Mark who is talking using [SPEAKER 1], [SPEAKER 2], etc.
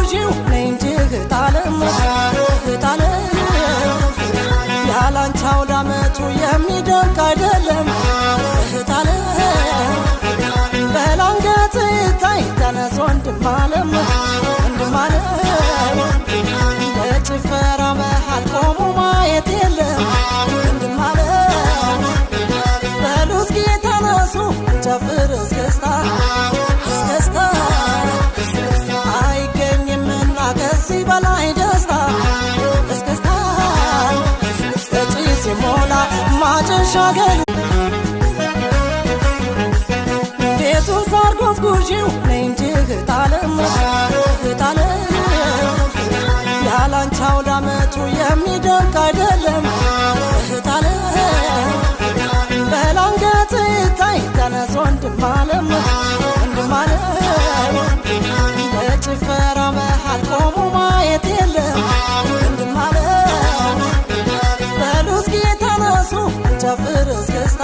[SPEAKER 1] ጎዝጉዢው ነይ እንጂ እህታለም እህታለም፣ ያላንቺ አውደ ዓመቱ የሚደምቅ አይደለም። እህታለም በላንገት ይታይ ተነስ ወንድማለም ወንድማለም፣ በጭፈራ መሃል ቆሞ ማየት የለም። ወንድማለም በሉ እስኪ ተነሱ እንጨፍር እስክስታ እስክስታ፣ አይገኝምና ከዚህ በላይ ደስታ። እስክስታ እጪ ሲሞላ ማጨሻ ገሉ ቤቱን ሳር ጎዝጉዢው ነይ እንጂ እህታለም እህታለም፣ ያላንቺ አውደ ዓመቱ የሚደምቅ አይደለም። እህታለም በላንገት ይታይ ተነስ ወንድማለም ወንድማለም፣ በጭፈራ መሃል ቆሞ ማየት የለም። ወንድማለም በሉ እስኪ ተነሱ እንጨፍር እስክስታ።